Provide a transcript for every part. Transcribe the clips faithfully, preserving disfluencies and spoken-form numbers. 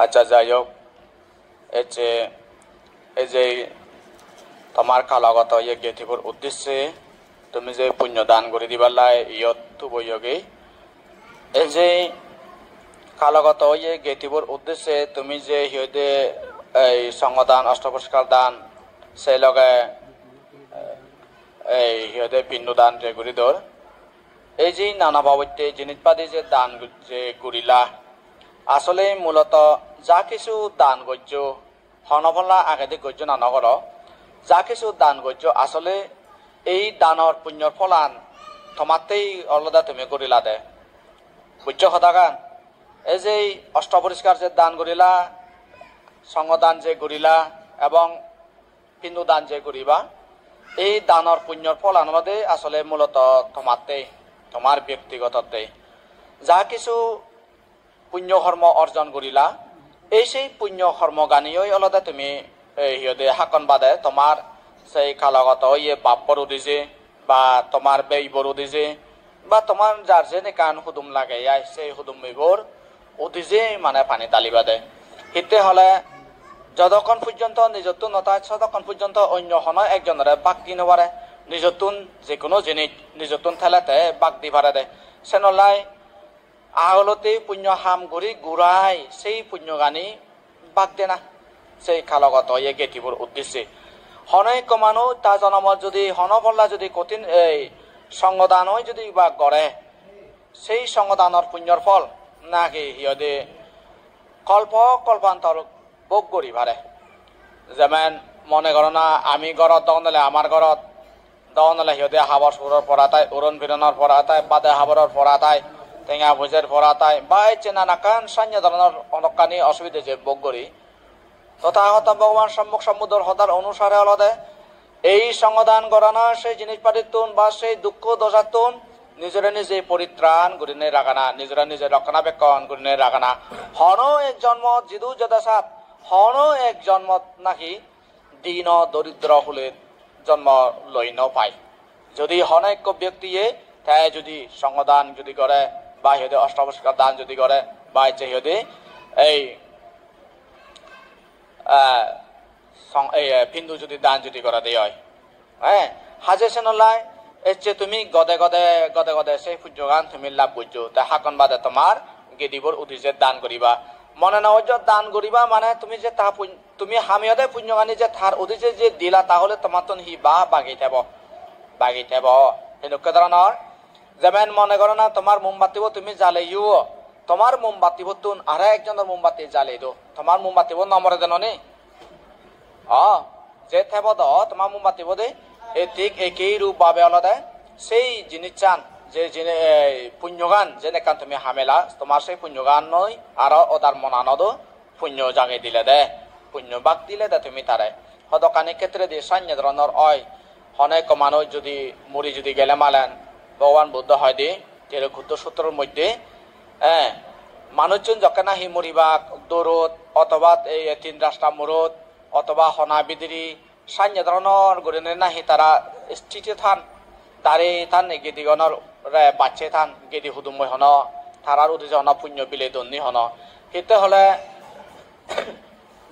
Accha, jai hok, ecche, ei je tomar kalogoto oye getibor uddisse tumi je punyo dan guri dibar lai iyot tuboyogi, ei je kalogoto oye getibor uddisse tumi je hi hoide ei songodan, ostoporiskar dan, sei loge ei hi hoide pinno dan je guri dor, ei je nana babotte jinis padi je dan gu-, je gurila, asole muloto ja kisu dan gojjo, hono polla agedi gojjo na nw goro, ja kisu dan gojjo, asole ei danor punyor pholan tomattei olode tumi gurilade. Bujjo hodagan? Ei je ei osto poriskar je dan gurila, songo dan je gurila, ebong pinno dan je guriba, ei danor punyor pholan olode asole muloto tomattei, tomar byaktigotottei. Ja kisu punyo hormo orjon gurila, ei sei punyo hormoganiyoi olode tumi, ei, hi hoide, hakkon bade tomar sei kalogoto oye bappor udije, ba tomar beibor udije, ba tomar jar jen ekkan hudum lagey ai, sei hudum ibor udije mane pani dalibade. Hitte hole, jodokkon pojjonto nijottun nw tai, sodokkon pojjonto onyo hono ekjonore bak di nw pare. Nijottun je hono jinis nijottun thele te bak di parede. Senollai agolotte punyo ham guri gurai sei punyogani bak dena, sei kalogoto oye getibor uddisse. Hono ekko manuj ta jonomot jodi hono polla jodi kotin ei songodan oi jodi ba gore, sei songodanor punyor phol naki hi hoide kolpo kolpantor bhog guri pare. Jemen mone goro na, ami gorot dogonole, amar gorot dogonole hi hoide habor sugoror pora tai, uron pironor pora tai, bade haboror pora tai, tenga poijer pora tai, ba ecche nanakkan sanye doronor onokkani osubide je bhog guri. Tothagoto Bhogoban Sommok Sombuddhor hodar onusare olode ei songodan gorana, sei jinis patittun ba sei dukko dosattun nijore nije poritran gurinei ragana, nijore nije rokkonabekkon gurinei ragana. Hono ek jonmot jidu jedasat, hono ek jonmot naki dino doridro hulet jonmo loi nw pai. Jodi hono ekko byaktiye te jodi songodan jodi gore, ba hi hoide ostoporiskar dan jodi gore, ba ecche hi hoide ei, eh, song-, ei, eh, pinno jodi dan jodi gorede oi, eh, haje senollai ecche tumi gode gode, gode gode sei punyogan tumi lab gojjo, te hakkon bade tomar gedibor udije dan guriba. Mone nw gojjo dan guriba mane tumi je ta pun-, tumi hamiyode punyogani je tar udije je dila, tahole tomattun hi ba bagi thebo? Bagi thebo. Hidokke doronor, jemen mone goro na, tomar mombattibo tumi jaleyo, tomar mombattibottun aro ekjonor mombatti jalei do, tomar mombattibo nw more de noni? O, je thebo do tomar mombattibo de, e thik ekei rup bhabe olode sei jinissan, je jini-, ei punyogan jen ekkan tumi hamela, tomar sei punyogannoi aro odar mona nw do, punyo jagei dile de, punyo bak dile de tumi tare. Hodokkani khetredi sanye doronor oi, hono ekko manuj jodi muri jodi gele malen, Bhogoban Buddho hoide, Tirokuddo Sutror moddhe, eh, manuchchun jokke nahi muribak dorot, otoba ei tin rasta murot, otoba hona bidiri, sanye doronor gurinei nahi tara sthiti than, dari than, gedigunore bacche than, gedi hudumoi hono, tarar udije hono punyo bile donni hono. Hitte hole,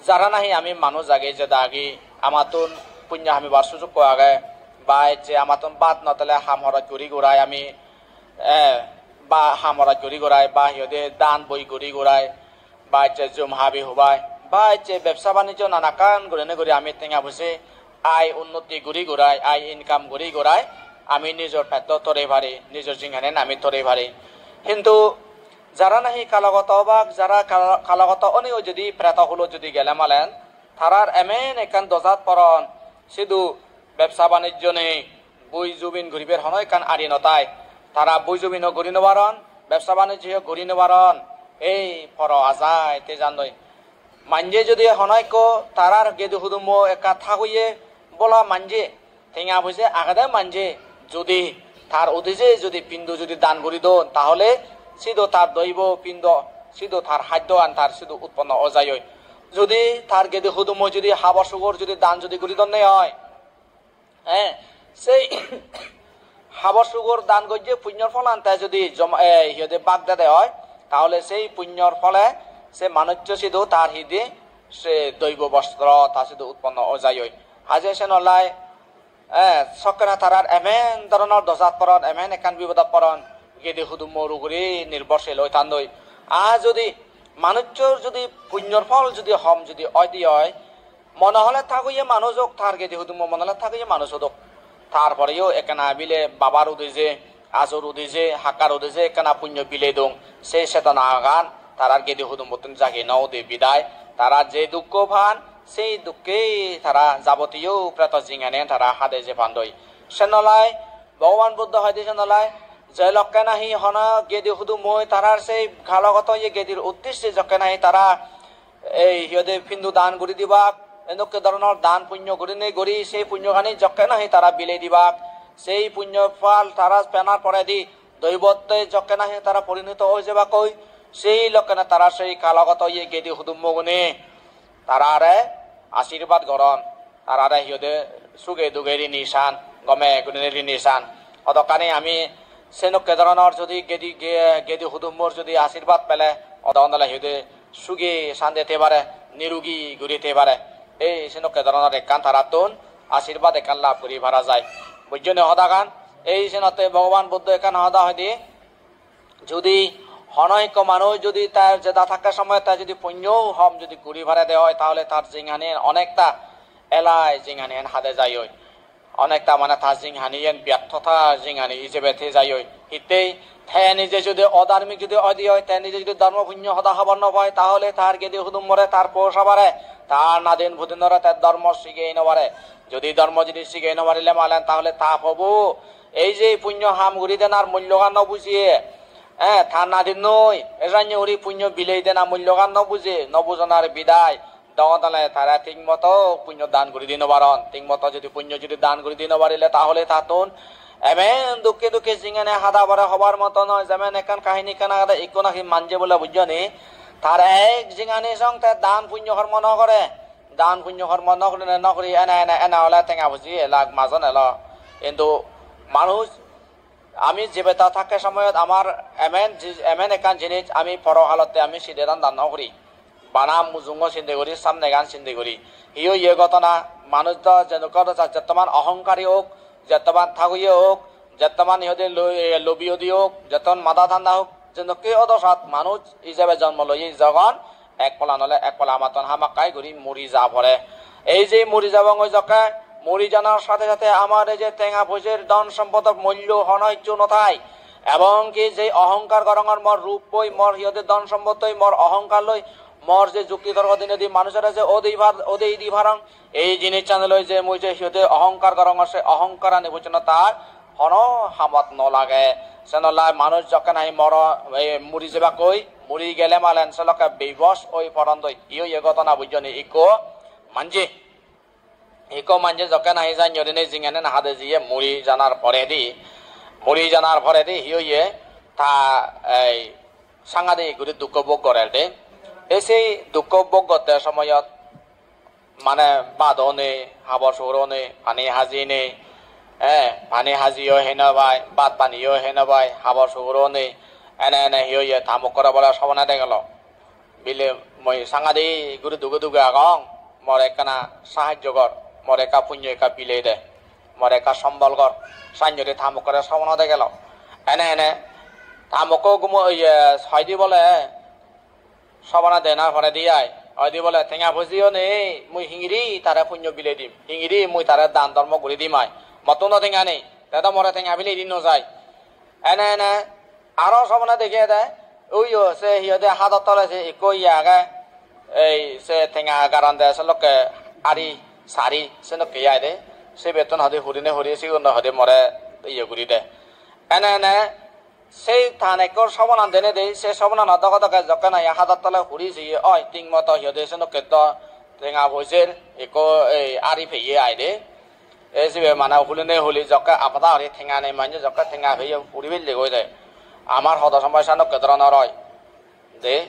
jara nahi ami manuj agi, jeda agi, amattun punyo hamibar sujukko age, ba ecche amattun bhat nw thele ham horoj guri gurai ami, eh, ba ham horoj guri gurai, ba hi hoide dan boi guri gurai, ba ecche jum habi hubai, ba ecche bebsa banijjo nanakkan gurinei guri ami tenga poise ai unnoti guri gurai, ai income guri gurai, ami nijor petto torei pari, nijor jinghanian ami torei pari. Hintu jara nahi kalogoto obak, jara kal-, kalogoto onei jodi preto hulot jodi gele malen, tarar emen ekkan dojat poron, sidu bebsa banijjo nei, bui jubin guribar hono ekkan ari nw tai. Tara bui jubino guri nw paron, bebsa banijjo guri nw paron, ei poro ajai tejandoi. Manje jodi hono ekko tarar gedi hudummo ekka thagoye, bola manje, tenga poise agede manje, jodi tar udije jodi pindo jodi dan guri don, tahole sidu tar doibo pindo, sidu tar haddoan tar sidu utponno ojayoi. Jodi tar gedi hudummo jodi habor sugor jodi dan jodi guri donne oi, eh, sei habor sugor dan gojje punyor pholan te jodi joma, eh, hi hoide bak dede oi, tahole sei punyor phole se manuccho sidu tar hidi se doibo bostro ta sidu utponno oi jaioi. Haje sen olai, eh, sokkena tarar emen doronor dojat poron, emen ekkan bipodot poron, gedi hudummor uguri nirborsil oi tandoi. Ar judi manucchor judi punyor phol judi hom judi oide oi, mone hole tagoye manuj ok, tar gedi hudummo mone hole tagoye manuj odok. Tar poreyo ekkena bile babar udije, ajur udije, hakkar udije, ekkena punyo bile dong. Sei chetona agan tarar gedi hudummottun jagi no ude bidai. Tara je dukko pan, sei dukke tara jabotiyo preto jinghaniyan tara hade je pandoi. Sen olai Bhogoban Buddho hoide sen olai, je lokke nahi hono gedi hudummoi tarar sei kalogoto ye gedir uddisse jokke nahi tara ei hi hoide pindu dan guri dibak, endokke doronor dan punyo gurinei guri, sei punyogani jokke nahi tara bilei dibak, sei punyo phal tara penar poredi doibotte jokke nahi tara porinoto oi jebakkoi, sei lokkene tara sei kalogoto ye gedi hudummogune tarare ashirbad goron, tarare hi hoide suge duge rini san, gome gurinei rini san. Hodokkani ami senokke doronor jodi gedi, ge-, gedi hudummor jodi ashirbad pele, odon dale hi hoide suge sande te pare, nirugi guri te pare. Ei senokke doronor ekkan tarattun ashirbad ekkan lab guri para jai. Bujjone hodagan? Ei senotte Bhogoban Buddho ekkan hoda hoide, judi hono ekko manuj judi tar jeda thakke somoy tar judi punyo hom judi guri pare de oi, tahole tar jinghani onekta elai jinghani hade jai oi. Onekta mane tar jinghaniyen byarthota jinghani ijebe te jai oi. Hittei te nije judi odharmik judi oide oi, te nije judi dhormo punyo hoda hobor no pai, tahole tar gedi hudummore, tar posabare, tar nadin pudinore te dhormo sigei no pare. Judi dhormo judi sigei no parile malen, tahole ta pobo ei je punyo ham guri denar mullogan no buje, eh, ta nadinnoi, ejanyo guri punyo bilei dena mullogan no buje, no bujonar bidai, dogodale tara thik moto punyo dan guri di no paron. Thik moto judi punyo judi dan guri di no parile, tahole tattun emen dukke dukke jinghani hada pore hobar moto noi. Jemen ekkan kahini ekkan agede, ikko nahi manje bole, bujjoni, tar ek jinghani song te dan punyo hormo no gore. Dan punyo hormo no gurinei no guri ene, ene, ene ole tenga puji elak, majon elo. Hintu manuj, ami jibeta thakke somoyot amar emen ji-, emen ekkan jinis ami porohalotte ami side danda no guri. Bana mujungo sinde guri, samnegan sinde guri. Hi oye ghotona, manuj do jenukkor do jettoman ohonkari ok, jettoman thagoye ok, jettoman hi hoide lo-, e, lobi odi ok, jettoman mada thanda ok, jenukke odo sat manuj ijebe jonmo loye jogon, ek pola nole ek pola amattun hamakkai guri muri ja pore. Ei je muri jabongoi jokke, muri janar sathe sathe amar ei je tenga poijer dhon sompodor mullo hono hissu no thai. Ebong ki je ohonkar gorongor mor rup loi, mor hi hoide dhon sompod loi, mor ohonkar loi, mor je jukti torko dinedi manujore je odei par-, odei di parong, ei jinissan loi je mui je hi hoide ohonkar gorongor, se ohonkar ani pojjonto tar hono hamot no lage. Senottei manuj jokke nahi moro, ei muri jebakkoi, muri gele malen se lokke bebos oi porondoi. Hi oye ghotona bujjoni, ikko manje, ikko manje jokke nahi janye gurinei jinghani hade jiye muri janar poredi, muri janar poredi hi oye, ta ei sangadik guri dukko bhog gorer de. Ei sei dukko bhog gotte somoyot mane bhat o nei, habor subor o nei, pani haji nei, eh, pani hajiyo hei no pai, bhat paniyo hei no pai, habor subor o nei, ene ene hi oye, ta mokkore bole sobone degelo. Bile mui sangadik guri duge duge agong, more ekkana sahajjo gor, more ekka punyo ekka bilei de, more ekka sombol gor, sannye guri ta mokkore sobone degelo. Ene ene ta mokko gumo, iye, hoide bole, sobana denar poredi ai, hoide bole, tenga poijeyo nei, mui hingiri tare punyo bilei dim, hingiri mui tare dan dhormo guri dim ai, mottun do tenga nei, te do more tenga bilei di no jai. Ene ene aro sobana degede, uyo se hi hoide hadot tole se ikko iye age, ei se tenga garan de se lokke ari sari se lokke iye ai de, sibettun hoide hurine huri sigun do hoide more iye guri de. Ene ene sei tan ekko sobonan denedi, se sobonan doge doge jokke nahi hadot tole huri jiye oi, thik moto hi hoide senokke do tenga poijer ekko ei ari peye ai de. Ei sibe mane hulinei huli jokke abada guri tenga nei manje jokke tenga peye huri pelle goi de. Amar hodo somoy senokke doronor oi. De,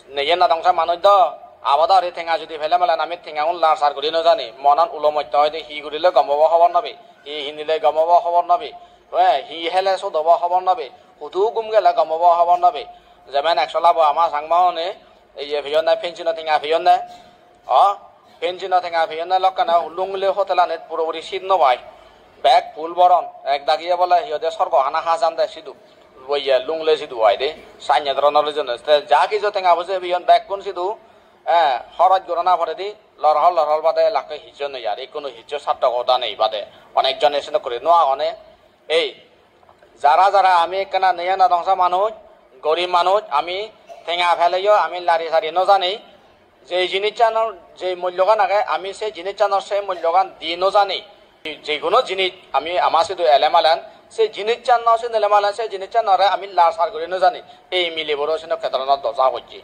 neye nadong sa manuj do, abada guri tenga judi pele malen ami tengagun lar sar guri no jani, monan ulo motto hoide hi gurile gom obo hobor no pei, hi hinile gom obo hobor no pei, eh, hi hele sot obo hobor no pei, hudu gum gele gom obo hobor no pei. Jemen ek sola bo ama Changma une, Iye peyonne, pension-o tenga peyonne. O, pension-o tenga peyonne lokkene Lunglei hotel-anit puro puri seat no pai. Bek full boron. Ek dagiye bole hi hoide sorgo hana hajan de sidu. Bo iye Lunglei sidu ai de. Sanye doronor jonne. Te ja kijo tenga poje peyon bekkun sidu, eh, horoj gorana poredi lorhol lorhol bade lakke hissu nei ar. Ikkunu hissu sartokota nei bade. Onek jone senok guri no agone. Ei, jara jara ami ekkena neya nadongsa manuj, gorib manuj, ami tenga peleyo ami lari sari no jani. Je jinissanor je mullogan age, ami se jinissanor se mullogan di no jani. Je hono jinis ami ama sidu ele malen, se jinissan no sinile malen, se jinissanore ami lar sar guri no jani. Ei mileboro senokke doronor doja gocche.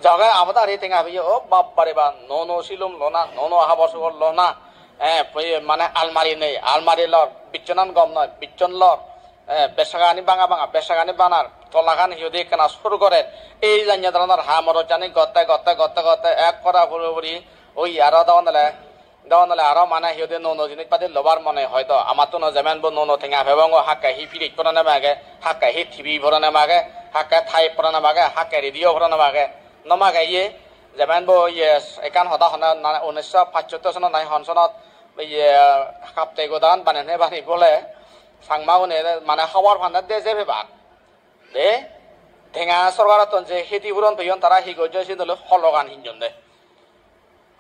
Joge abadari tenga peye, o babbare ba, nuo nuo silum lona, nuo nuo habor subor lona, eh, peye mane almari nei, almari lor, bichonan gom noi, bichon lor, eh, besagani banga banga, besagani banar, tolagan hi hoide ekkena sur gorer. Ei janye doronor hamorojani gotte, gotte, gotte, gotte, ek kora puri puri, oi aro dogon ole, dogon ole aro mane hi hoide nuo nuo jinis padi lobar mone hoito. Amattun o jemen bo nuo nuo tenga pebong o, hakke hi fridge porane mage, hakke hi T V porane mage, hakke tape porane mage, hakke radio porane mage, no mage iye. Jemen bo iye ekkan hoda hone na, unnisso pachsotto sonot nahi hon sonot iye kapte godan banene bani bole Changmagune mane hobor pande de je pebak. De, tenga sorkarottun je heti puron peyon tara hi gojjon siyen ole hologan hinjon de.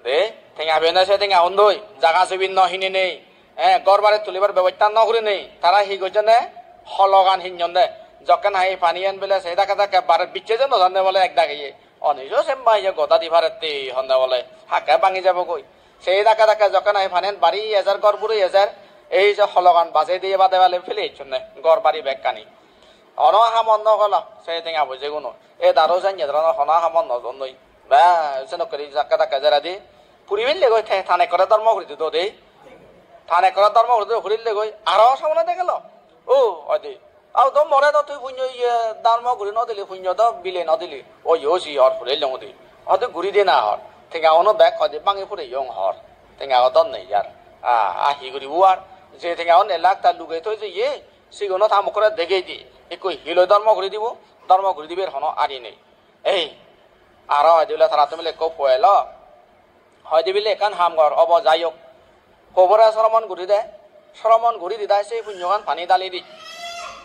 De, tenga peyonde se tenga undoi, jaga jobin no hinenei, eh, ghor bari tulibar bebosta no gurinei, tara hi gojjonde hologan hinjonde. Jokken hai paniyen bele se dakke dakke bare bicche je no jande bole ek dagiye. Onijo semba iye goda di parette honde bole, hakke bangi jabogoi. Se dakke dakke jokken hai paniyen bari ejer, ghor buri ejer, ei je hologan bajei diye bade bale pele ecchonde, ghor bari bekkani. Hono hamot no golo, se tenga poiseguno. E daro janye daro hono hamot no jonnoi. Ba, senokkori jakke takke jeredi. Puri pelle goi te, tane ekkore dharma guri dido de. Tane ekkore dharma guri dido, puri pelle goi. Aro samone de gelo. O, oi de. Au do more do tui punyo iye dharma guri no dili, punyo do bile no dili. O yo si hor puri long de. Oi de guri de na hor. Tenga ono bek oi de bangi puri yong hor. Tenga o don nei yar. A, a hi guri buar. Je tenga on elak ta luge toi je ye. Sigunot haam ekkore degei di, ekku hiloi dhormo guri dibo, dhormo guri dibar hono ari nei. Ei, aro hoide bile tara tumi ekku po elo, hoide bile ekkan haam gor obo, jai hok, pobore soromon guri de, soromon guri didai se punyogan pani dali di.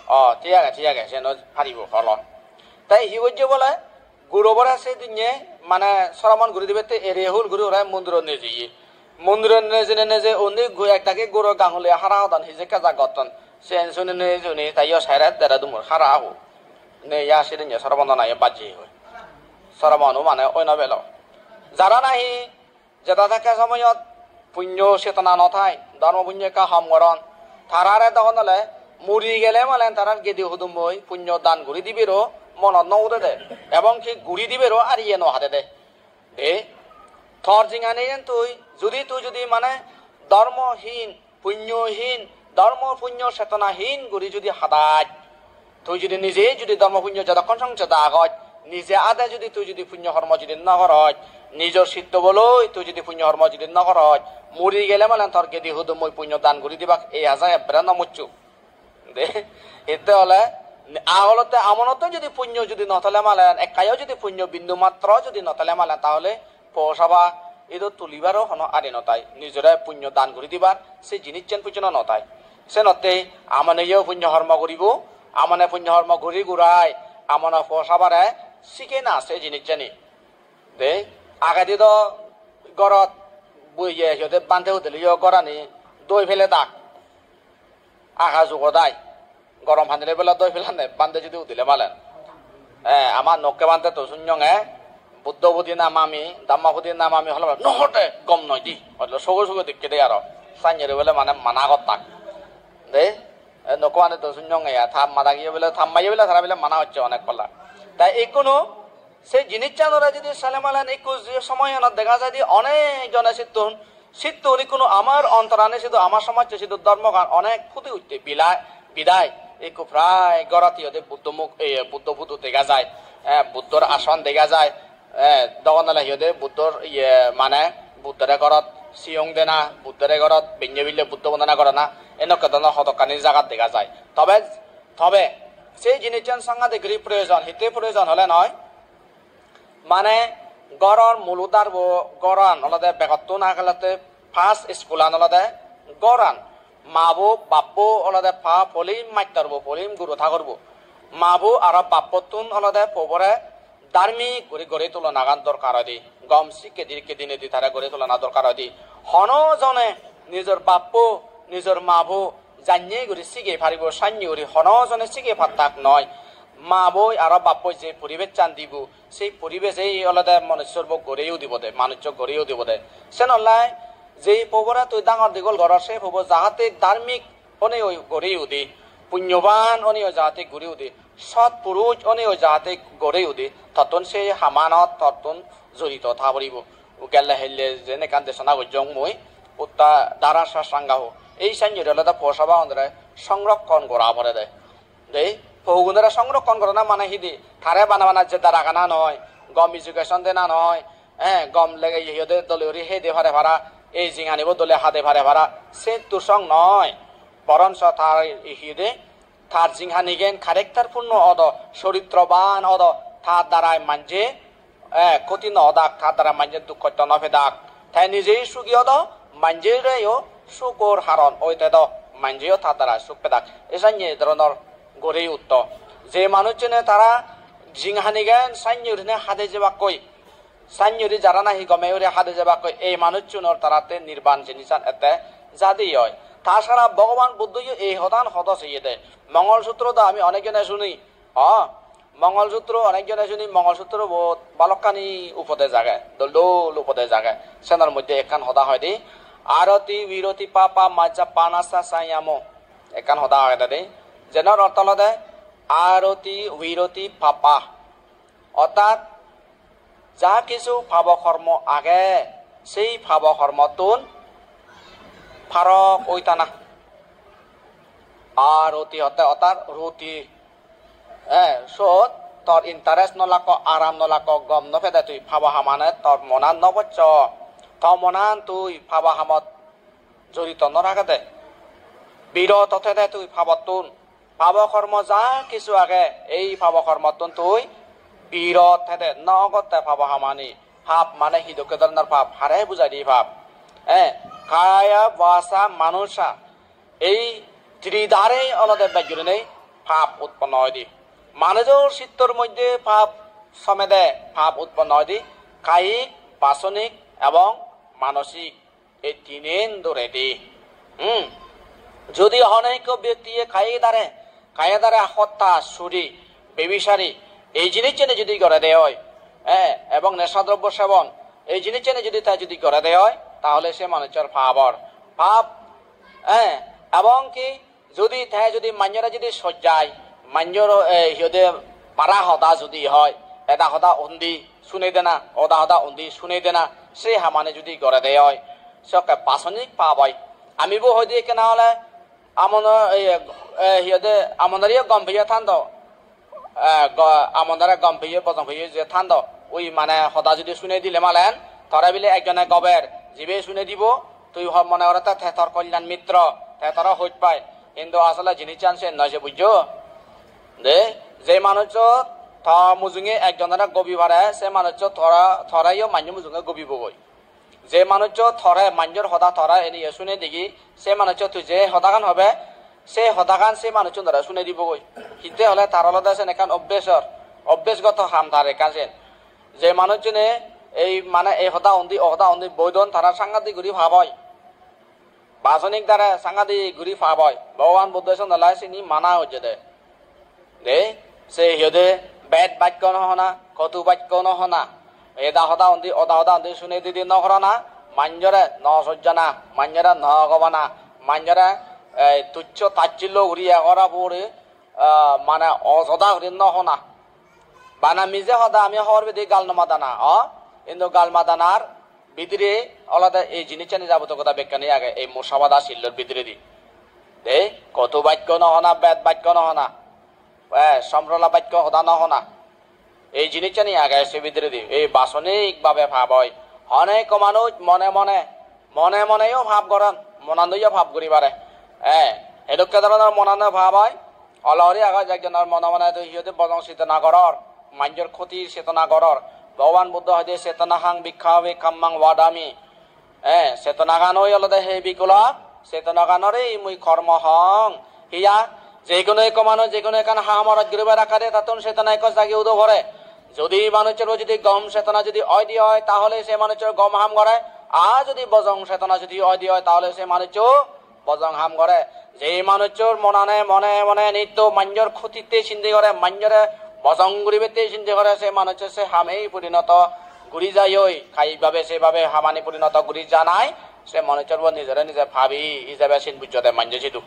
O, thik age, thik age, siyen o paribo, holo. Te hi gojje bole, gurobore se dinne mane soromon guri dibette ere hul guri ore mondirot nejeye. Mondirot nejene neje undi gu-, ek dagi guro ganguli hara hodon, hijekke ja gotton. Siyen suni nejuni te iyo seret dere dumur hara ago. Neya sidinne soromon nayo bajje hoi. Soromonu mane oi no pelo. Jara nahi jeda thakke somoyot punyo chetona no thai, dhormo punyo ekka hom goron, tarare dogon ole muri gele malen tarar gedi hudumboi punyo dan guri dibero monot no udede, ebong ki guri dibero ariye no hadede. De, tor jingani yen tui, judi tui judi mane dhormo hin, punyo hin, dhormo punyo chetona hin guri judi hadaj, tui judi nije judi dhormo punyo jodokkon song joda agoj, nije ade judi tui judi punyo hormo judi no goroj, nijor sitto boloi tui judi punyo hormo judi no goroj, muri gele malen tor gedi hudummoi punyo dan guri dibak ei aja ebbere no mucchu. De, hitte hole, aholotte amonotte judi punyo judi no thele malen, ekkayo judi punyo bindu matro judi no thele malen, tahole po saba idu tulibaro hono ari no tai. Nijore punyo dan guri dibar se jinissan pujono no tai. Senotte amone yo punyo hormo guribo, amone punyo hormo guri gurai, amone po sabare sige na se jinissani. De, agedi do gorot bui ye, hi hoide bhante udile yo gorani doi pele dak. Aga jugo dai. Gorom pani le bela doi pelande, bhante judi udile malen. Eh, ama nokke bhante to sunyonge, Buddho budi namami, Dhamma budi namami hole bela, no hote, gom noi di. Hole sogo sogo dikke de aro. Sanyere bele mane mana gottak. De, eh, nokke bhante to sunyonge ya, thamma dagiye bele, thamma ye bele, tara bele mana hocche onek palla. Tai ikkunu, se jinissanore judi sele malen ikku je somoyanot dega jai de onek jone sittun, sittun ikkunu amar ontorani sidu amar somajje sidu dhormogan onek pudi utte bilai, bidai ikku prai gorot hi hoide Buddho muk, eh, Buddho photo dega jai, eh, Buddhor ason dega jai, eh, dogon dale hi hoide Buddhor iye mane Buddhore gorot siyong dena, Buddhore gorot benne bille Buddho bondona gorana, enokke dhoronor hodokkani jagat dega jai. Tobe, tobe se jinissan sangadik guri proyojon, hitte proyojon hole noi, Mane goror mul udarbo goran olode begottun agalotte first school-an olode goran. Mabo bappo olode pa polim, mattorbo polim, guru thagurbo. Mabo aro bappottun olode pobore dharmik guri guri tulonagan dorkar oide. Gom sikke dikke dinedi tare guri tulona dorkar oide. Hono jone nijor bappo, nijor mabo janye guri sige paribo, sanye guri hono jone sige pattak noi. Maboi aro bappoi je poribesan dibo, sei poribesei olode manuchorbo guri udibode, manuchor guri udibode. Senollai je pobore tui dangor digol goror, sei pobo jahate dharmik onei oi guri udi, punyoban onei oi jahate guri udi, sot puruj onei oi jahate guri udi, tottun sei hamanot tottun jorito tha poribo. Gelle helle jen ekkan desona gojjong mui, Utta Dara Sasanga ho. Ei sanye guri olode posaba onore songrokkon gora porede. Dei, pogunore songrokkon gorana mane hidi? Tare bana bana jeda ragana noi, gom education dena noi, eh, gom lege hi hoide dole guri hei de pare para, ei jinganibo dole hade pare para, se tusong noi. Boronso tar hi hoide, tar jinghanigen character purno odo, choritroban odo, tar darai manje eh, khoti no odak, tar dara manje duk hosto no pedak. Te nije sugi odo, manjereyo sukor haron oi tedo, manjeyo tar dara suk pedak. Esanye dhoronor guri utto. Je manuchchune tara jinghanigen sanye urine hade jebakkoi, sanye uri jara nahi gome uri hade jebakkoi, ei manuchchunor taratte nirban jinisan ette jadi oi. Ta sara Bhogoban Buddhoyo ei hodan hodo seyede. Mongol Sutro do ami onek jone suni. O, Mongol Sutro, onek jone suni Mongol Sutrobot balokkani upodes age, dol dol upodes age. Senor moddhe ekkan hoda hoide, "Aroti viroti papa majja panasa sayamo." Ekkan hoda agede de. Jenor ortho olode, "Aroti viroti papa." Ortat, ja kichu pabo kormo age, sei pabo kormottun parok oi tana. Aroti hotte ortat roti. Eh, sot tor interest no lakko, aram no lakko, gom no pede tui pabo hamane tor monan no boccho. To monan tui pabo hamot jorito no ragede. Birot thede tui pabottun. Pabo kormo ja kichu age, ei pabo kormottun tui birot thede, no gotte pabo hamani. Pap mane hi dokke dhoronor pap? Hare bujai di pap? Eh, kaya, vasa, manusa. Ei tridhare olode bej gurinei pap utponno oide. Manujor sittor moddhe pap somede pap utponno oide, kayik, basonik ebong manosik, ei tinen dhoredi. Hmm. Jodi hono ekko byaktiye kayik dare, kayik dare hotta, suri, bebisari, ei jinissani jodi gorede oi, eh, ebong nesha drobbo sebon, ei jinissani jodi te jodi gorede oi, tahole se manuchor pap or. Pap, eh, ebong ki jodi te jodi manjore jodi sojjai, manjor, eh, hi hoide bara hoda jodi hoi, eda hoda undi sunei dena, oda hoda undi sunei dena, se hamani jodi gorede oi, sokke basonik pap oi. Ami bo hoide ekkena ole amono, eh, eh, hi hoide amonoriyo gom peye thando, eh, go-, amonore gom peye, bojong peye je thando, ui mane hoda jodi sunei dile malen, tore bile ekjone gober, jibe sunei dibo, tui ho-, mone gore te, te tor kolyan mitro, te tore hoj pai. Hintu asole jinissan sen noi se, bujjo? De, je manuccho to mujunge ekjonore gobi pare, se manuccho tore, toreyo manjo mujunge gobibogoi. Je manuccho tore, manjor hoda tore eniye sune degi, se manuccho tui je hodagan hobe, se hodagan se manucchunore sune dibogoi. Hitte hole tar olode sen ekkan obbesor, obbesgoto ham tar ekkan sen. Je manucchune ei mane ei hoda undi, o hoda undi boidon, tara sangadik guri pap oi. Basonik dare sangadik guri pap oi. Bhogoban Buddho sonnolai sini mana hojjede. De, se hi hoide bed bakko no hona, kotu bakko no hona. Eda hoda undi, oda hoda undi sune didi no gorana, manjore no sojjana, manjore no gobana, manjore, eh, tuccho tacchillo guri egora puri, ah, mane ojoda guri no hona. Bana mije hoda ami hobor pide gal no madana, o? Hintu gal madanar bidire olode ei jinissani jabotiyo hoda bekkani age ei musabada sillor bidiredi. De, kotu bakko no hona, bed bakko no hona, eh, somrola bakko hoda no hona. Ei jinissani age se bidiredi, ei basonik bhabe pap oi. Onekko manuj mone mone, mone moneyo pap goron, monanoyo pap guri pare. Eh, edokke dhoronor monano pap oi. Olori agoj ekjonor mone mone tui hi hoide bojong chetona goror, manjor khotir chetona goror, Bhogoban Buddho hoide, "Cetanahang bhikkhave kammang vadami." Eh, cetonagan oi olode, he bhikkhu lok, cetonaganore mui kormo hong. Hiya, je hono ekko manuj je hono ekkan ham oroj guribar akkade tattun cetona ekko jagi udo gore. Jodi manuchor jodi gom cetona jodi oide oi, tahole se manuchor gom ham gore. Ar jodi bojong cetona jodi oide oi, tahole se manucho bojong ham gore. Je manuchor monane mone mone nitto manjor khotitte sinde gore, manjore bojong guribette sinde gore, se manuchor se hame porinoto guri jai oi, kayik bhabe se bhabe hamani porinoto guri janai, se manuchor bo nijore nije pabi ijebe sin bujjode manje sidu.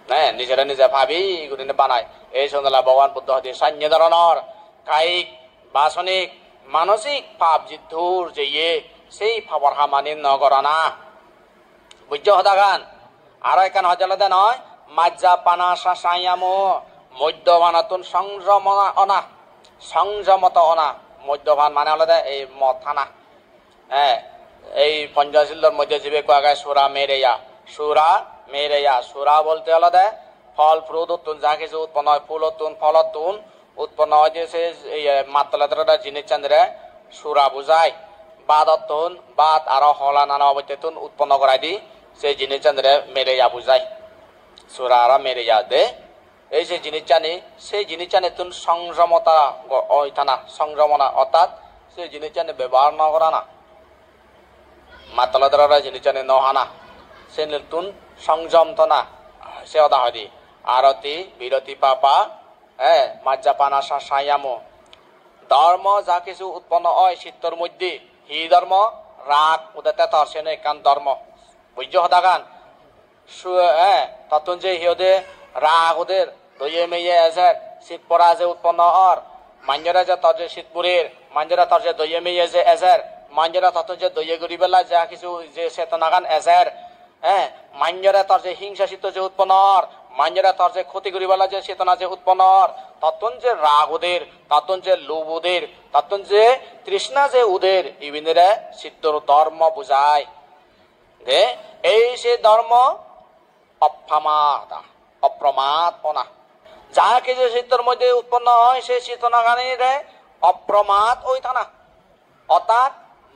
Ne, nijore nije pabi gurinei banai. Ei sondola Bhogoban Buddho hoide sanye doronor kayik, basonik, manosik pap jiddur jeye, sei papor hamani no gorana. Bujjo hodagan? Aro ekkan hoda olode noi, majja pana sa sayamo, moddopanottun songjom ona, ona, songjomoto ona, moddopan mane olode ei mod hana. Eh, ei Ponchosillor moddhe jibe ekko age sura mereya, sura mereya, sura bolte olode phol fruitottun ja hissu utponno oi, phulottun, pholottun utponno oi de se, iye, mattole dore dore jinissanire sura bujai. Badottun, bad aro hola nana obostettun utponno gorai di se jinissanire mereya bujai. Sura aro mereya de. Ei se jinissani, se jinissanittun songjomota go-, oi tana, songjomona, ortat se jinissani bebohar no gorana. Mattole dore dore jinissani no hana. Senittun songjom tona, se hoda hoide. Aroti, biroti papa, eh, majjapana sa-, sayamo. Dhormo ja kichu utponno oi chittor moddhe, hi dhormo? Rag udette tor, seno ekkan dhormo. Bujjo hodagan? Su-, eh, tottun je hi hoide rag uder, doye meye ejer, sit pora je utponno or, manjore je tor je sit purer, manjore tor je doye meye je ejer, manjore tottun je doye guribella ja kichu je chetonagan ejer, eh, manjore tor je hingsa chitto je utponno or, manjore tor je khoti guribella je chetona je utponno or, tottun je rag uder, tottun je lub uder, tottun je trishna je uder, ibinire chittor dhormo bujai. De, ei se dhormo oppamada, opromat ona. Ja kichu chittor moddhe utponno oi, se chetonaganire opromat oi tana. Ortat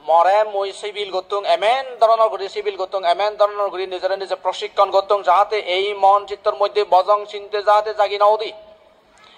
more mui sibil gottung, emen dhoronor guri sibil gottung, emen dhoronor guri nijore nije proshikkon gottung, jahate ei mon chittor moddhe bojong sinde jahate jagi no udi.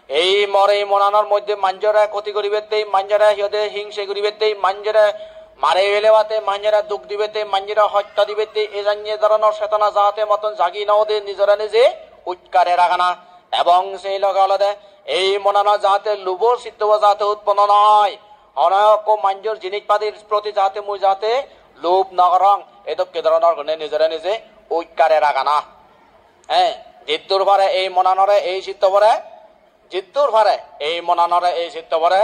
Ei more ei monanor moddhe manjore khoti guribatte, manjore hi hoide hingse guribatte, manjore mare felebatte, manjore duk dibatte, manjore hosto dibatte, ei janye dhoronor chetona jahate moton jagi no ode nijore nije ukkare ragana. Ebong sei loge olode ei monanot jahate lubor chittobo jahate utponno no oi. Hono ekko manjor jinis patir proti jahate mui jahate lub no gorong, ei dokke dhoronor gurinei nijore nije ukkare ragana. Eh, jiddur pare ei monanore, ei chittobore, jiddur pare ei monanore, ei chittobore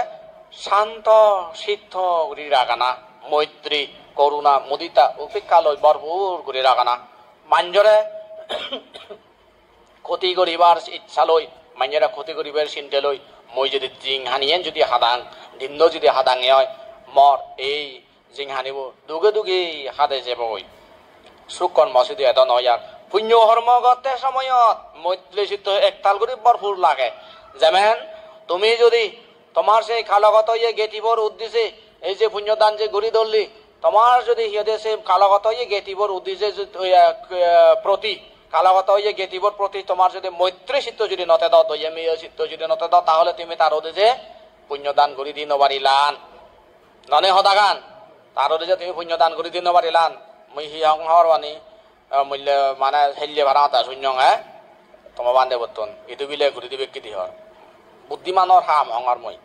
santo chitto guri ragana, moitri, koruna, mudita, upekka loi bhorpur guri ragana. Manjore khoti guribar iccha loi, manjore khoti guribar sinde loi, mui jodi jinghaniyen jodi hadang, dinno jodi hadange oi, mor ei jinghanibo duge duge hade jebogoi. Sukkon mo sidu edo noi ar. Punyo hormo gotte somoyot moitri chitto ektal guri bhorpur lage. Jemen tumi jodi tomar sei kalogoto iye getibor uddije ei je punyo dan je guri dolli, tomar jodi hi hoide sei kalogoto iye getibor uddije jodi, iye, eh, proti, kalogoto iye getibor proti tomar jodi moitri chitto jodi no tedo, doye meye chitto jodi no tedo, tahole tumi tar uddije punyo dan guri di no parilan. None hodagan? Tar uddije tumi punyo dan guri di no parilan. Mui hi hong hobor pani, eh, mulle mane helle para hota sunyong, eh? Toma bande bottun. Idu bile guri dibe ki di hor. Buddhimanor ham hongor mui.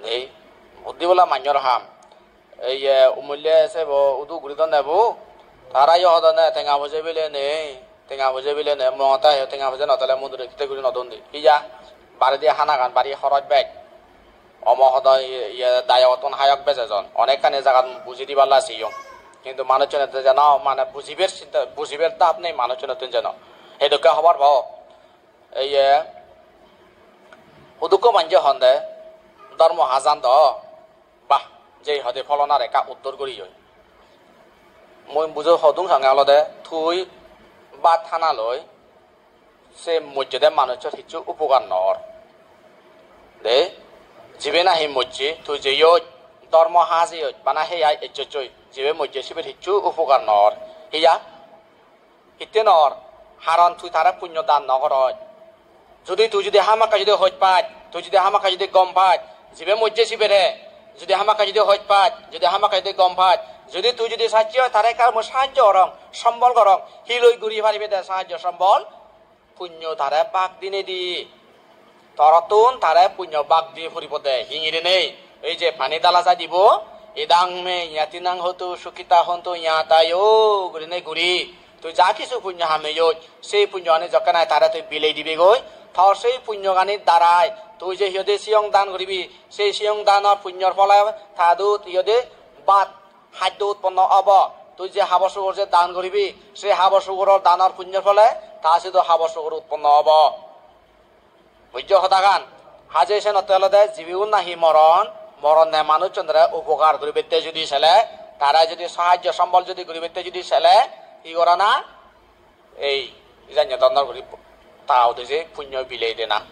Ei, buddhi bola manyor ham. Ei, eh, umulle sebo udu guri don nebu. Tara yo hodone tenga boje bile nei. Tenga poje bile nei, mo ta he tenga poje no thele mundure kitte guri no don de. Iya, bari de hanagan bari horoj bej. Omo hodo iye, iye dayogottun hayok bejejon. Onekkani jagat buji dibar lai siyong. Hintu manuchchune to jeno, mane bujiber sinta, bujiber dap nei manuchchune tun jeno. Hedokke hobor po. Iye, hudukko manje honde, dhormo hajan do. Bah, jei hode pholonare ekka uttor guriyoi. Mui bujo hodung sange olode tui bhat hana loi se mojjede manuchor hissu upogar nw or. De, jibe nahi mojje, tui jeyot Dhormo hajeyoj, bana heyai ecchojjoi, jibe mojje siber hissu upokar nor. Hiya? Hitte nor? Haron tui tare punyo dan nw goroj. Judi tui judi hamakkai judi hoj paj, tui judi hamakkai judi gom paj, jibe mojje sibere, judi hamakkai judi hoj paj, judi hamakkai judi gom paj, judi tui judi sacche oi tare ekka mui sahajjo gorong, sombol gorong, hiloi guri paribe de sahajjo sombol? Punyo tare bak dinei di. Torottun tare punyo bak di puribo de, hingirinei. Ei je pani dala jai dibo, "Idang me ñātīnaṃ hotu, sukhitā hontu ñātayo" gurinei guri. Tui ja kisu punyo hameyoj, sei punyo ani jokke nahi tare tui bilei dibegoi, tor sei punyo gani darai tui je hiyode siyong dan guribi, sei siyong danor punyor phole tadu hiyode bhat haddo utponno obo. Tui je habor subor je dan guribi, se habor suboror danor punyor phole ta sidu habor subor utponno obo. Bujjo hodagan? Haje senotte olode jibegun nahi moron, moronne manuchchunore upokar guribette judi sele, tare judi sahajjo sombol judi guribette judi sele, hi gorana? Ei, ijanye dondor guri ta udije punyo bilei dena.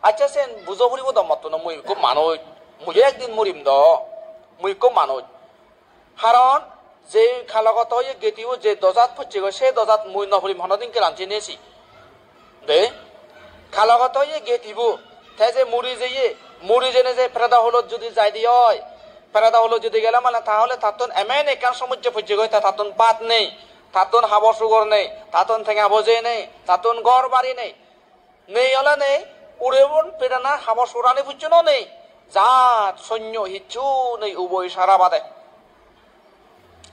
Accha, sen bujo puribo do mottuno, mui ikko manuj, muiyo ekdin murim do, mui ikko manuj. Haron je kalogoto oye getibo je dojat pocchegoi, se dojat mui no purim honodin kelan sinesi. De, kalogoto oye getibo, te je muri jeye, muri jene je predo hulot judi jaide oi, predo hulot judi gele mane tahole tattun emen ekkan somojje pocchegoi, te tattun bhat nei, tattun habor sugor nei, tattun tenga boje nei, tattun ghor bari nei. Nei ole nei, urebon pedana habor surani pucchuno nei, jat sonyo hissu nei uboi sara bade.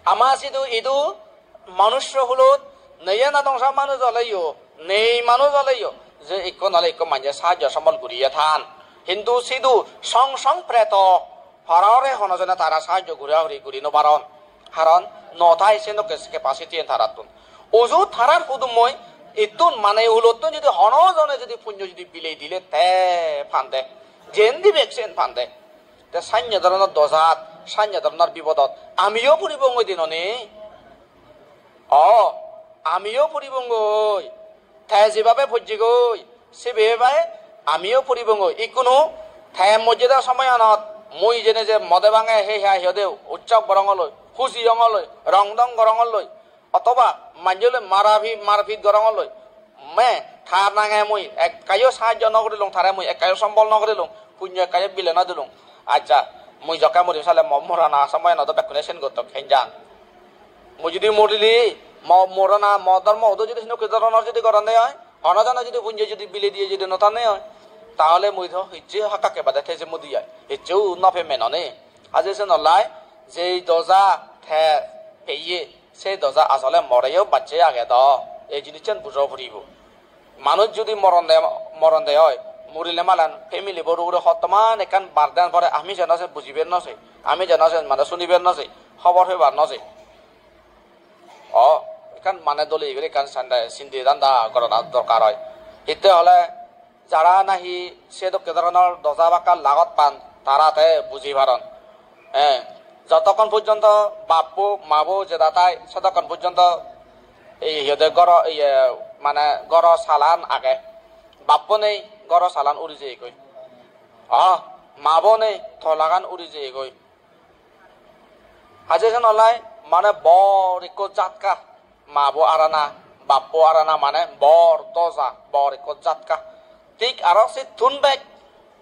Ama sidu idu manusso hulot neye nadongsa manuj oleyo, nei manuj oleyo, je ikko nole ikko manje sahajjo sombol guriye than. Hintu sidu song song preto, parore hono jone tara sahajjo gura guri guri no paron. Haron no thai senokke capacity en tarattun. Uju tarar hudummoi ittun mane hulottun judi hono jone judi punyo judi bilei dile te pande. Jen dibek sen pande. Te sanye doronor dojat, sanye doronor bipodot amiyo puribongoi dinoni. O, amiyo puribongoi. Te jebabe pojjegoi, sebe bai amiyo puribongoi. Ikkunu te mojjede somoyanot mui jene je mode bange he ha hiyode utsob gorongoloi, huji ongoloi, rong dong gorongoloi, otoba manjoloi marapi-, marpit gorongoloi. Me, tar nange mui ekkayo sahajjo no gorilung, tare mui ekkayo sombol no gorilung, punyo ekkayo bile no dilung. Accha, mui jokke murim sale mo morana somoyanot do bekkune sen gottok henjan. Mui judi morile, mo morana, mo dhormo udo judi hinokke dhoronor judi goronde oi, hono jone judi punyo judi bile diye judi no tanne oi, tahole mui do hicche hakkakke bade te je mudi ai, hicche no peme none. Aje se nolai, jei doja te peye, sei doja asole moreyo bacche age do. Ei jinissan bujo puribo. Manuj judi moronde, moronde oi, murile malen family bor ugure hottoman ekkan burden pore, ami jeno se bujiber no sei, ami jeno se mane suniber no sei, hobor pebar no sei. O, ekkan mane dole guri ekkan sande sinde danda gorana dorkar oi. Hitte hole jara nahi se dokke doronor doja bakka lagot pan, tara te buji paron. Eh, jotokkon porjonto bappo, mabo jeda tai, sotokkon porjonto ei iyede goro, iye, mane goro salan age. Bappo nei, goro salan uri jeyegoi. Ah, mabo nei, tolagan uri jeyegoi. Haje sen olai mane bor ikko jatka, mabo arana, bappo arana mane bor doja, bor ikko jatka. Thik aro sittun bej,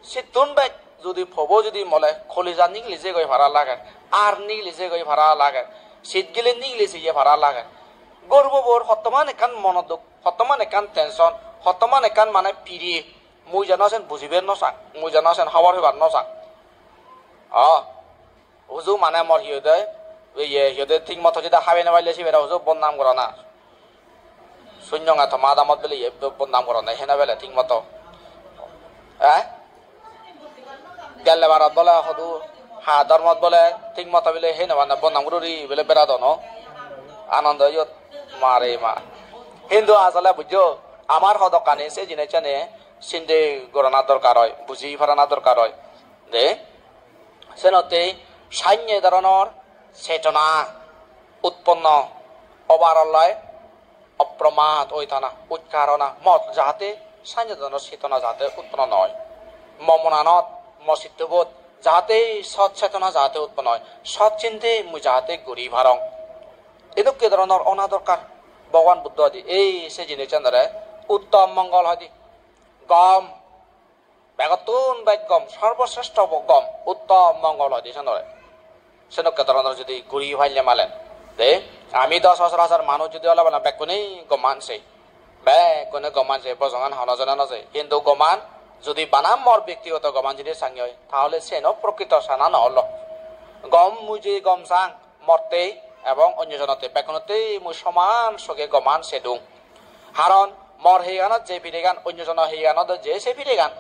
sittun bej judi pobo judi mole kolija nigili jegoi para lager, ar nigili jegoi para lager, sit gile nigili jeye para lager. Gorbo bor hottoman ekkan monoduk, hottoman ekkan tension, hottoman ekkan mane pire. Mui jeno sen bujiber no sang, mui jeno sen hobor pebar no sang. O, uju mane mor hi hoide, iye hi hoide, thik moto jeda habe no paile sibere uju bodnam gorana. Sunyonge toma adamot bile iye bo-, bodnam gorana, hene bele thik moto. Eh? Gelle barot bole hodu ha dhormot bole thik moto bile hene bana bodnam guri bile beradon o. Anondo iyot mare ma. Hintu asole bujjo, amar hodokkani se jinissani sinde gorana dorkar oi, buji parana dorkar oi. De, senottei sanye dhoronor chetona utponno obar olai opromat oi tana, ujkarona, mot jahate sanye dhoronor chetona jahate utponno noi. Mo monanot, mo sittobot Jahate sot chetona jahate utponno oi, sot chinte mui jahate guri parong. Edokke dhoronor ona dorkar. Bhogoban Buddho hoide ei se jinissanore uttom mongol hoide. Gom, begottun bej gom, sorbosreshto gom, uttom mongol hoide senore. Senokke dhoronor jodi guri palle malen, de, ami do sochorachor manuj jodi ole bana bekkune goman sei. Bekkune goman sei, bojongan hono jone no sei. Hintu goman jodi bana mor bektigoto goman jodi sangi oi, tahole seno prokrito sana no olo. Gom mui je gom sang, mottei ebong onyo jonottei bekkunottei mui soman soge goman sedung. Haron mor heyeganot je piregan, onyo jono heyeganot je se piregan.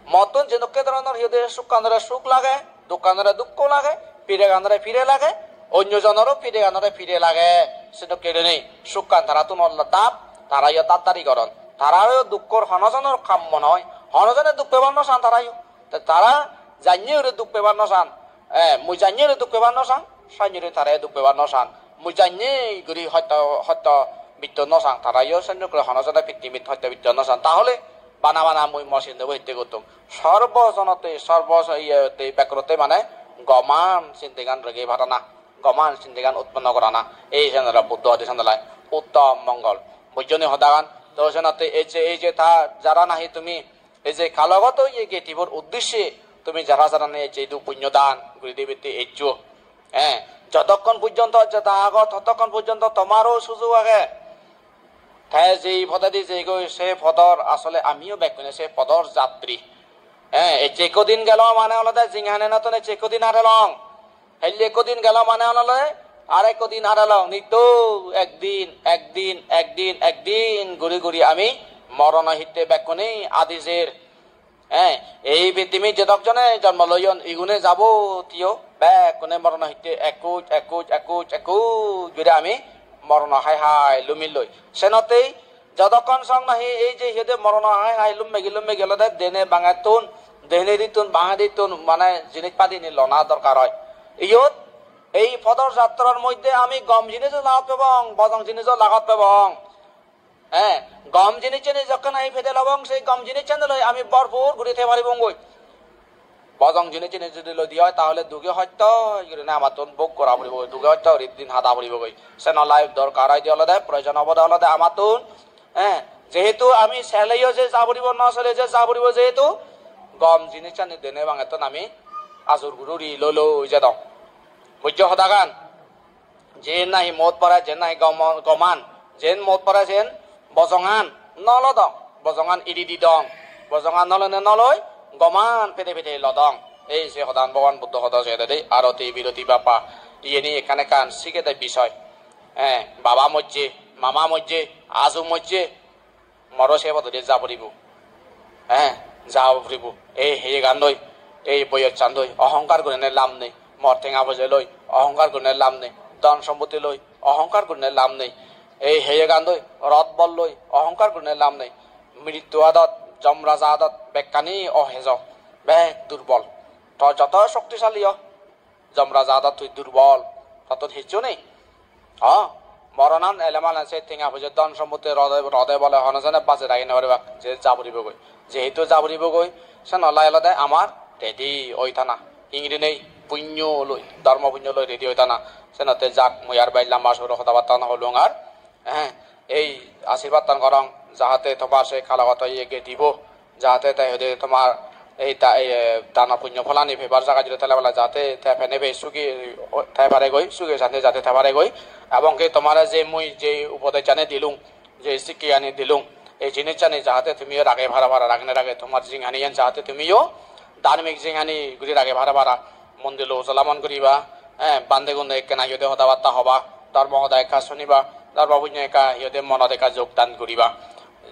Mottun je dokke dhoronor hiyode sukkanore suk lage, dukkanore dukko lage, pireganore pire lage, onyo jonoro pireganore pire lage. Sedokke gurinei sukkan tarattun olla dap, tarayo daddari goron. Tarayo dukkor hono jonor kammo noi, hono jone duk pebar no san tarayo. Te tara janye guri duk pebar no san. Eh, mui janye guri duk pebar no san, sanye guri tarayo duk pebar no san. Mui janye guri hosto, hosto bitto no san, tarayo sanye guri hono jone pittimit hosto bitto no san. Tahole bana bana mui mo sindebo hitte gottum. Sorbo jonotte, sorbo so-, iye otte, bekkunotte mane goman sindegan rege parana, goman sindegan utponno gorana. Ei senore Buddho hoide sandalai uttom mongol. Bujjoni hodagan? To senotte ei je, ei je ta jara nahi tumi ei je kalogoto iye getibor uddesye tumi jara jara nahi ei je idu punyo dan guri dibatte eccho. Eh, jotokkon pojjonto jeda ago, totokkon pojjonto tomaro sujog age. Te jei podedi jeyegoi, se podor asole amiyo bekkune se podor jatri. Eh, ecche ekko din gelo mane olode jinghanianottun ecche ekko din arelong. Helle ekko din gelo mane olode arekko din arelong. Nitto ekdin, ekdin, ekdin, ekdin guri guri ami morono hitte bekkune adi jer. Eh, ei pittimit jedok jone jonmo loyon, igune jabotiyo bekkune morono hitte ekkuj, ekkuj, ekkuj, ekkuj guri ami morono hai hai lumilloi. Senottei jodokkon song nahi ei je hiyode morono hai hai lummegi lummegi olode dene bangettun, dene dittun, bange dittun mane jinis padini lona dorkar oi. Iyot ei podor jatrar moddhe ami gom jinijo lagot pebong, bojong jinijo lagot pebong. Eh, gom jinissani jokke nahi pede lobong, sei gom jinissani loi ami bhorpur guri thei paribongoi. Bojong jinissani jodi loi di oi, tahole duge hosto gurinei amattun bhog gora puribogoi, duge hosto guri din hada puribogoi. Senottei dor-, dorkar oide olode, proyojon obode olode amattun, eh, jehetu ami seleyo je ja puribo, no seleyo je ja puribo, jehetu gom jinissani dene bangettun ami ajur guri guri loi loi jedong. Bujjo hodagan? Jen nahi mot pore, jen nahi gomo-, goman, jen mot pore sen bojongan no lodong, bojongan iri didong, bojongan no lone no loi, goman pede pede lodong. Ei se hodan Bhogoban Buddho hodo se dede, aroti biroti bapa, iyeni ekkan ekkan sigede bisoy. Eh, baba mojje, mama mojje, aju mojje, moro se pododi ja puribo. Eh, ja puribo. Ei heyegan loi, ei boyossan loi, ohongkar gurinei lab nei. Mor tenga poje loi, ohongkar gurinei lab nei. Dhon sompotti loi, ohongkar gurinei lab nei. Ei heyegan loi, rot bol loi, ohongkar gurinei lab nei. Mrittu adot, jom raja adot, bekkani ohejo, bek durbol. To joto shoktisali o, jom raja adot tui durbol, tottun hissu nei. Ha? Moronan ele mane se tenga poje dhon sompotti rode, rode bole hono jone baje ragei no paribak, je ja puribogoi. Jehetu ja puribogoi, senottei olode amar ready oi thana. Hingiri nei, punyo loi, dhormo punyo loi ready oi thana. Senotte jak, mui ar bej lamba suro hoda batta no holung ar. Eh, ei ashirbadtan gorong, jahate tomar se kalogoto iye gedibo, jahate te hoide tomar ei da-, ei, eh, dano punyo pholani pebar jaga jure tele bala jahate te pene pei sugi, o, te paregoi, sugi sante jahate te paregoi. Ebong ki tomare je mui je upodesani dilung, je sikkeyani dilung, ei jinissani jahate tumiyo rage para para, ragene rage tomar jinghaniyan jahate tumiyo dharmik jinghani guri rage para para, mondirot ujolamon guriba, eh, bhante gunde ekkena iyot hoda batta hoba, dhormo hoda ekka suniba, dhormo punyo ekka iyot monot ekka jogdan guriba.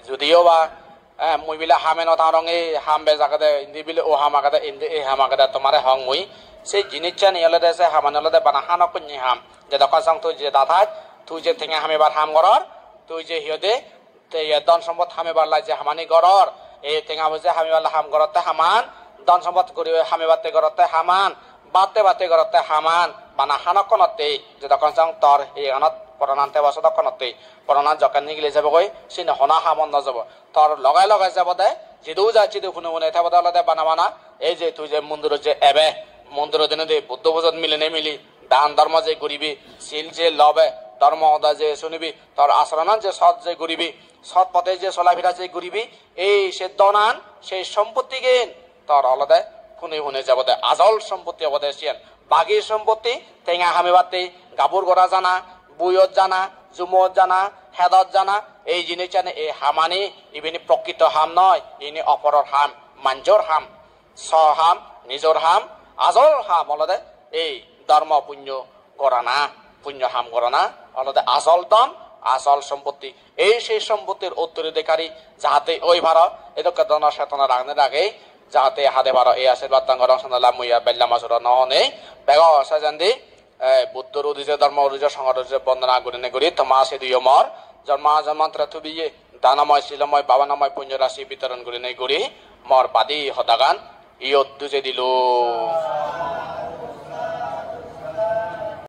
Judiyo ba, eh, mui bile hame no tarong, ei ham bej agede, indi bile o ham agede, indi ei ham agede, tomare hong mui. Se jinissani olode, se hamani olode bana hanokkoni ham. Jedokkon song tui je datai, tui je tenga hamebar ham goror, tui je hiyode, te iye dhon sompot hamebar lai je hamani goror, ei tenga poje hamebar lai ham gorotte haman, dhon sompot guri hamebatte gorotte haman, batte batte gorotte haman, bana hanokkonotte, jedokkon song tor iyeganot poranan tebo sodokkonotte, poranan jokke nigili jebogoi, sini hono hamot no jebo. Tor loge loge jebode, jidu jai sidu pune pune tebode olode bana bana, Ei je tui je mondirot je ebe, mondirot dinedi Buddho pujot milinei mili dan dhormo je guribi, sil je lobe, dhormo hoda je sunibi, tor asoronot je sot je guribi, sot pode je solafira je guribi, ei se dhonan, sei sompottigen tor olode hune hune jebode, ajol sompotti obode siyen. Bagi sompotti tenga hamibatte gabur gora jana, buiyot jana, jumot jana, hedot jana, ei jinissani, ei hamani, ibeni prokkito ham noi, ini oporor ham, manjor ham, so ham, nijor ham, ajol ham olode ei dhormo punyo gorana, punyo ham gorana olode ajol dhon, ajol sompotti. Ei sei sompottir uttoradhikari jahate oi paro, edokke dhono chetona ragne ragei jahate hade paro, ei ashirbadtan gorong. Senottei mui ar bej lamba suro no honei, bego sejendi, eh, Buddhor udije, dhormor udije, songhor udije bondona gurinei guri toma siduyo mor jonmo jonmantore tubiye danomoy, silomoy, bhabanamoy punyo rasi bitoron gurinei guri mor badi hodagan iyot duje dilung.